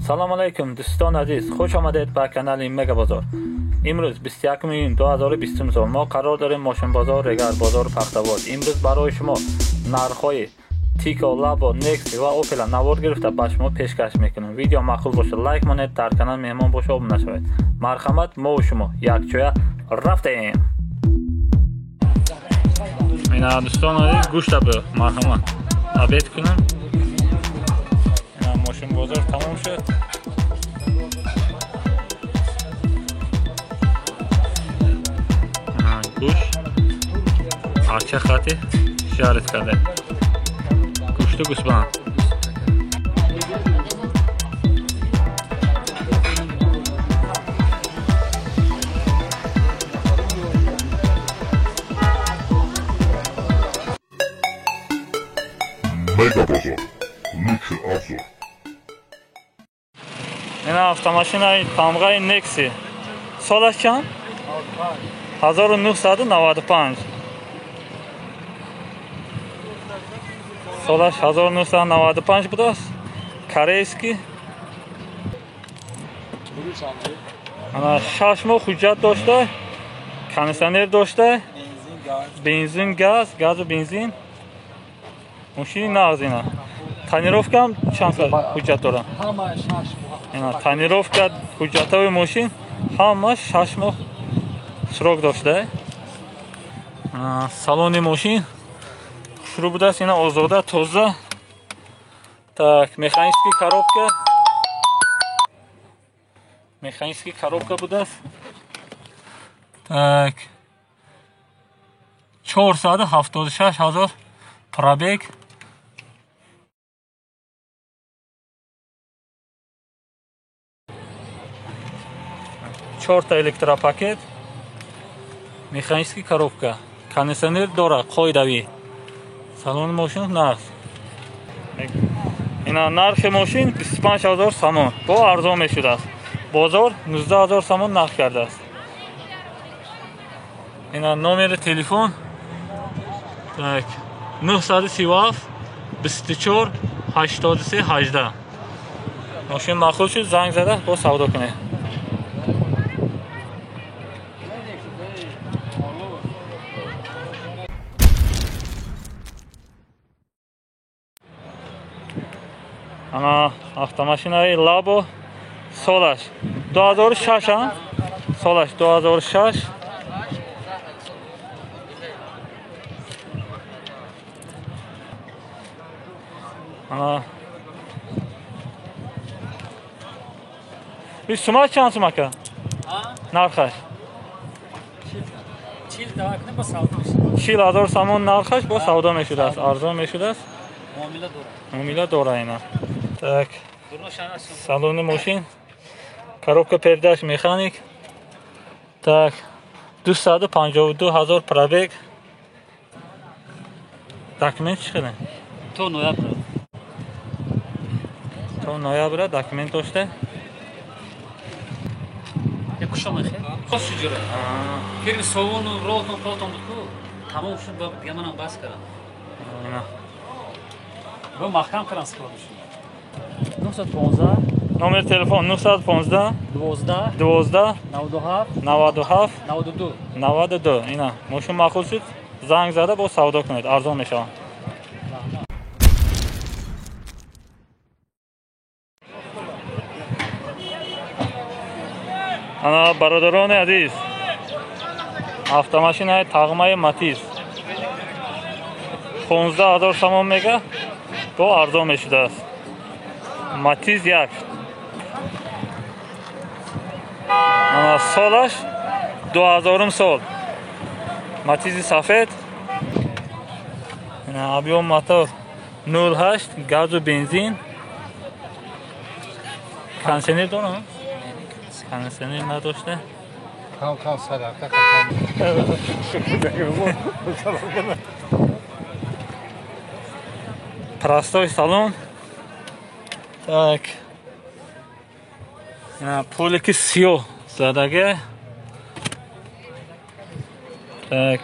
Салом алейкум дӯстони азиз, хуш омадед ба канали Мега Бозор. Имрӯз 21 июн 2020 сол мо қарор дорем мошинбозор Регар, бозори Пахтавод. Имрӯз барои шумо нархҳои Тико, Лабо, Некси ва Опела навор гирифта ба шумо пешкаш мекунем. Видео маъқул бошад лайк монед, дар канал меҳмон бошед обуна шавед. Марҳамат, мо ва шумо якҷоя рафтем. Ина дӯстони азиз, гӯшта б марҳамат обед кунем. Ина мошинбозор тамом шуд. Гӯш арча хати жарит карда. Гӯшту гӯсбанд. Мега Бозор. Лучший обзор. Ина автомашинаи тамғаи Некси. Солаш чанд? 1995. Солаш 1995 будааст. Корейский. Ана 6 моҳ ҳуҷҷат дошта, кондиционер дошта, бензин, газ, газу бензин. Мошини нағз ина. Тонировка ҳам чанд сол ҳуҷҷат дорад? Ина тонировка, ҳуҷҷатҳои мошин ҳамаш 6 моҳ срок дошта. Салони мошин хушрӯ будааст, ина озода, тоза. Так, механический коробка. Механический коробка будааст. Так. 476 ҳазор пробег. Чорта электропакет. Механический коробка. Кондиционер дора, қоидавӣ. Салони мошин нағз. Ина нархи мошин 25 ҳазор сомон. Бо арзон мешудааст. Бозор 19 ҳазор сомон нарх кардааст. Ина номери телефон. Так, 937 24 83 18. Мошин маъқул шуд, занг зада бо савдо кунед. Ана автомашинаи Лабо солаш 2006, а? Солаш 2006. Ана ин сумаш чанд сум ака? Нархаш? 40 ҳазор сомон нархаш бо савдо мешудааст, арзон мешудааст. Муомила дора ина. Так, салони мошин, коробка передач механик. Так, 252 ҳазор пробег. Документ чӣ хеле? То ноябр. То ноябр документ дошта. Я кушом хе. Қос шуҷура. Фирми совуну ротон потон буд ку. Тамом шуд, ба дига манам бас кардам. Ина. Бо маҳкам кардам складашон. 915 номер телефон 915 12 12 97 97 92 92. Ина мошин маъқул шуд, занг зада бо савдо кунед, арзон мешавад. Ана бародарони азиз, автомашинаи тағмаи Матиз 15 ҳазор сомон мега, бо арзон мешудааст. Матиз 1. Ана солаш 2000 сол. Матизи сафед. Ина объем мотор 0.8, газу бензин. Кондиционер дорам? Кондиционер надошта. Кам-кам садақа. Простой салон. Так. Ина полики сиёҳ задаге. Так.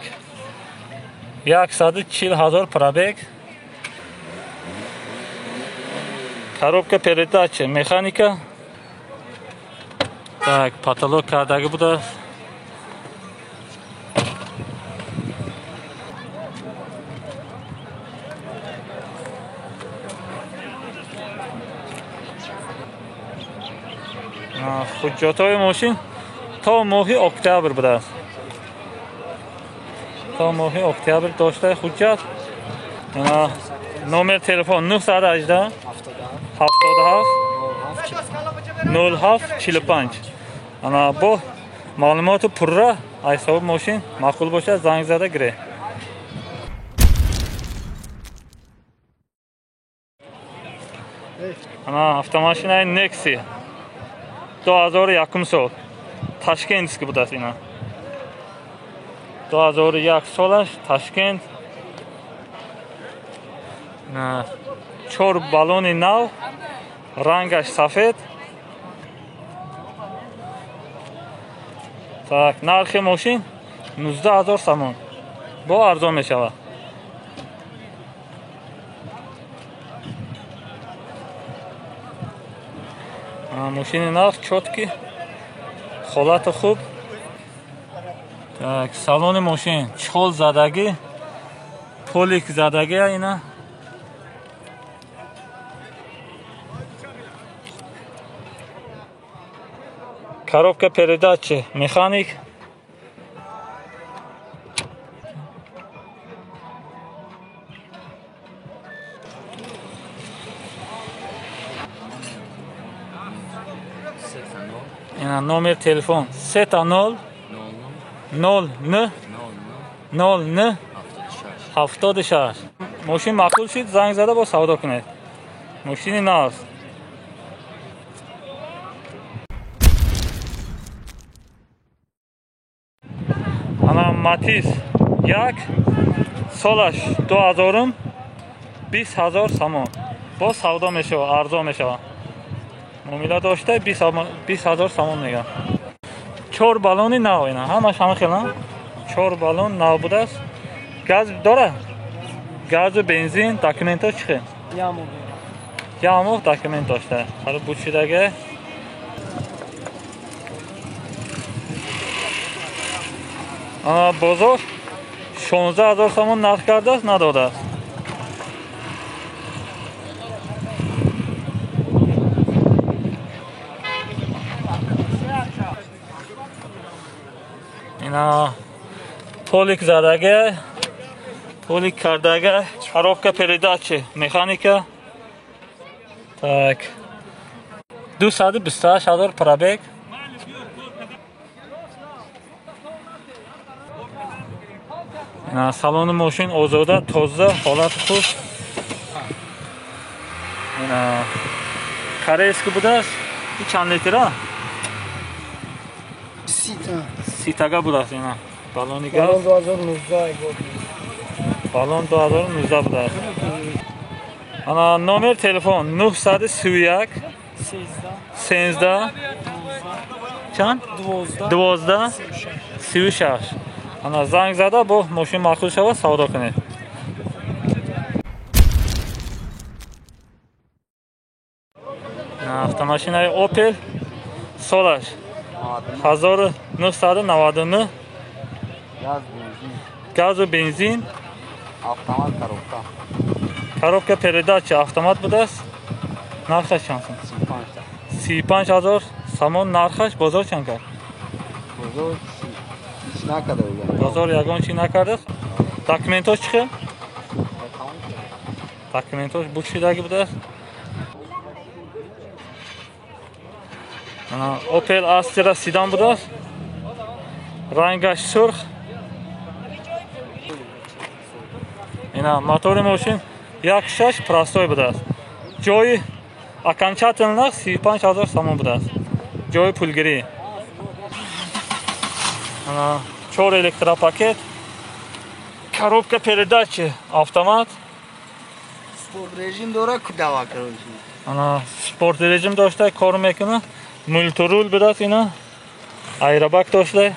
140 ҳазор пробег. Коробка передачи, механика. Так, потолок кардаги будааст. Ҳуҷҷатҳои мошин то моҳи октябр будааст. То моҳи октябр дошта ҳуҷҷат. Номер телефон 918 77 07 45. Ана бо маълумоти пурра аз ҳисоби мошин маъқул бошад, занг зада гире. Ана автомашинаи Nexi 2001 сол Ташкентский будааст ина. 2001 солаш Ташкент. 4 баллони нав, рангаш сафед. Так, нархи мошин 19 000 сомон. Бо арзон мешавад. Мошини нав, чотки, ҳолати хуб. Так, салони мошин чхол задагӣ, полик задагӣ ина. Коробка передачи, механик. Ина номер телефон 30 0 0 0 0 76. Мошин маъқул шид, занг зада бо савдо кунед. Мошини нав. Ана Матиз 1 солаш 2000 20 000 сомон. Бо савдо мешавад, арзон мешавад. Муомила дошта 20 000 сомон мегӯям. 4 баллони нав ина, ҳамаш ҳама хелан. 4 баллон нав будааст. Газ дора? Газу бензин, документҳо чӣ хел? Ямоқ документ дошта. Ҳало бучидага. Бозор 16 000 сомон нарх кардааст, надодааст. Ина полик задага, полик кардага, коробка передачи, механика. Так. 228 000 пробег. Салони мошин озода, тоза, ҳолати хуб. Корейский будааст. И чанд литра? 30 тага будааст ина. Баллони газ. Баллон 2019 Баллон 2019 будааст. Ана номер телефон 931 13 чанд? 12 36. Ана занг зада бо мошин маъқул шавад, савдо кунед. Автомашинаи Opel солаш 1999, газу бензин, автомат коробка. Коробка передача автомат будааст. Нархаш чанд сом? 35 000 сомон нархаш. Бозор чанд кард? Бозор накарда. Бозор ягон чӣ накардааст. Документҳош чӣ хел? Документҳош бучидаги будааст. Opel Astra седан будааст. Рангаш сурх. Ина мотори мошин 1.6 простой будааст. Ҷои окончательно 35 000 сомон будааст. Ҷои пулгирӣ. 4 электропакет, коробка передачи, автомат. Спорт режим дора, дава короче. Ана спорт режим дошта, кор мекунад. Мультирул будааст ина. Айробак дошта.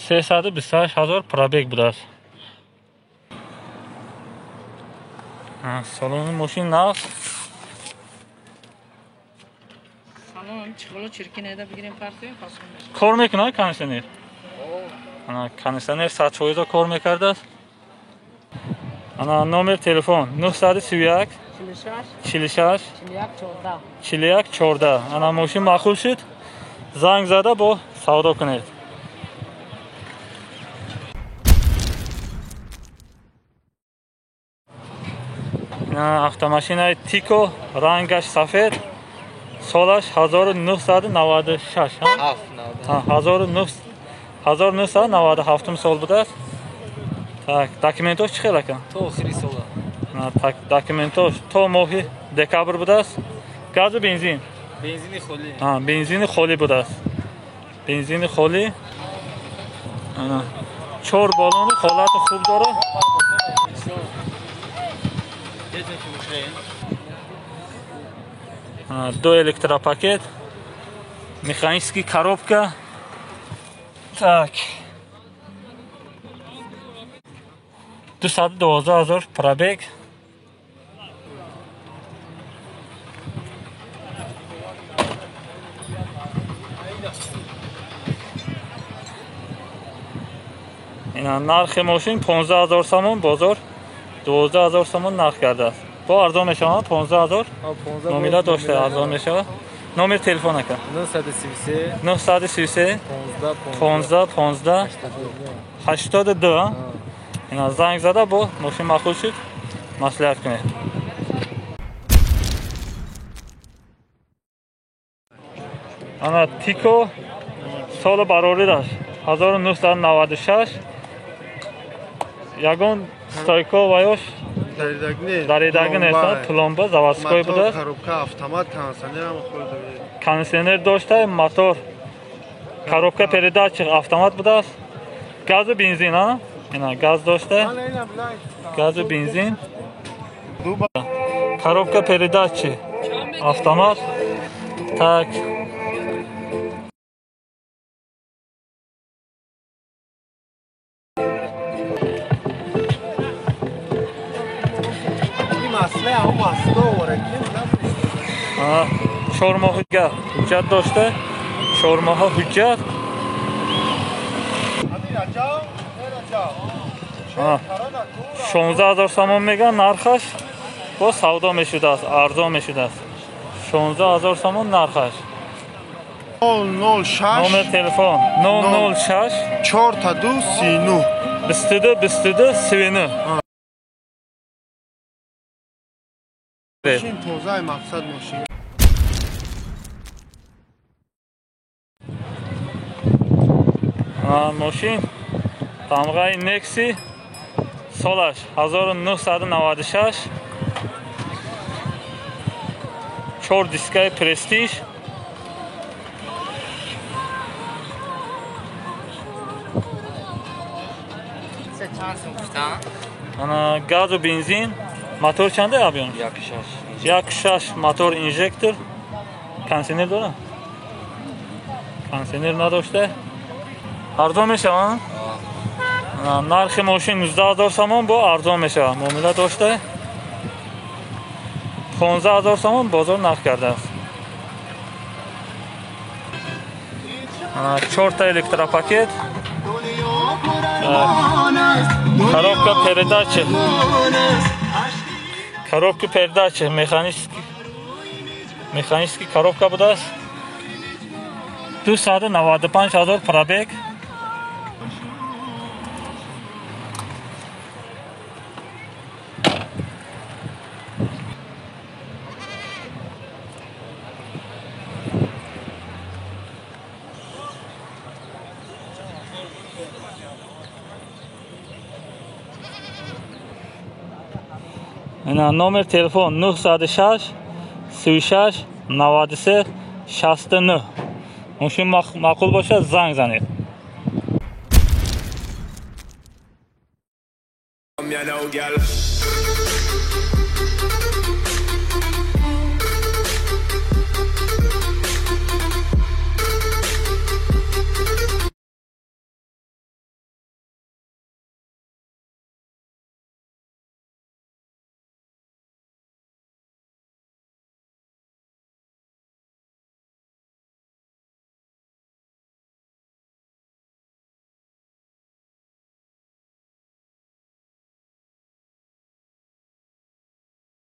328 000 пробег будааст. Салони мошин нав. Кор мекунад кондиционер? Кондиционер 100% кор мекардааст. Ана номер телефон 931 46 41 14. Ана мошин маъқул шуд, занг зада бо савдо кунед. Автомашинаи Тико, рангаш сафед, солаш 1996. 1997 сол будааст. Так, документош чӣ хел ака? То охири сола. Так, документош то моҳи декабр будааст. Газу бензин? Бензини холӣ. Бензини холӣ будааст. Бензини холӣ. Чор балони ҳолати хуб дорад. Ду электропакет, механический коробка. Так. 212 000 пробег. Ина нархи мошин 15 000 сомон, бозор 12 000 сомон нарх кардааст. Бо арзон мешавад 15 000. Номера дошта арзон мешавад. Номер телефон ака? 933 933 15 15 82. Ина занг зада бо мошин маъқул шуд, маслиҳат кунед. Ана Тико соли бароридаш 1996. Ягон стойко ваёш даридагӣ нест, пломба заводской будааст. Коробка автомат, кондиционер кондиционер дошта, мотор, коробка передачи автомат будааст. Газу бензин, а? Ина газ дошта, газу бензин, коробка передачи автомат. Так. Чор моҳ ҳуҷҷат дошта, 4 моҳ ҳуҷҷат. 16 000 сомон мегӯянд нархаш, бо савдо мешудааст, арзон мешудааст. 16 000 сомон нархаш. 006 номер телефон 006 42 39 22 22 39. Мошин тозаи мақсад мошин. Мошин тамғаи Некси, солаш 1996, 4 дискаи Престиж. Ана газу бензин. Мотор чанде абён? 1.6. 1.6 мотор инжектор. Кондиционер дорад? Кондиционер надошта. Арзон мешавад? Нархи мошин 19 000 сомон, бо арзон мешавад. Муомила дошта. 15 000 сомон бозор нарх кардааст. 4 та электропакет. Коробка передачи. Коробка передачи механический коробка будааст. 295 000 пробег. Ина номер телефон 906 36 93 69. Мошин маъқул бошад, занг занед. You know, girl.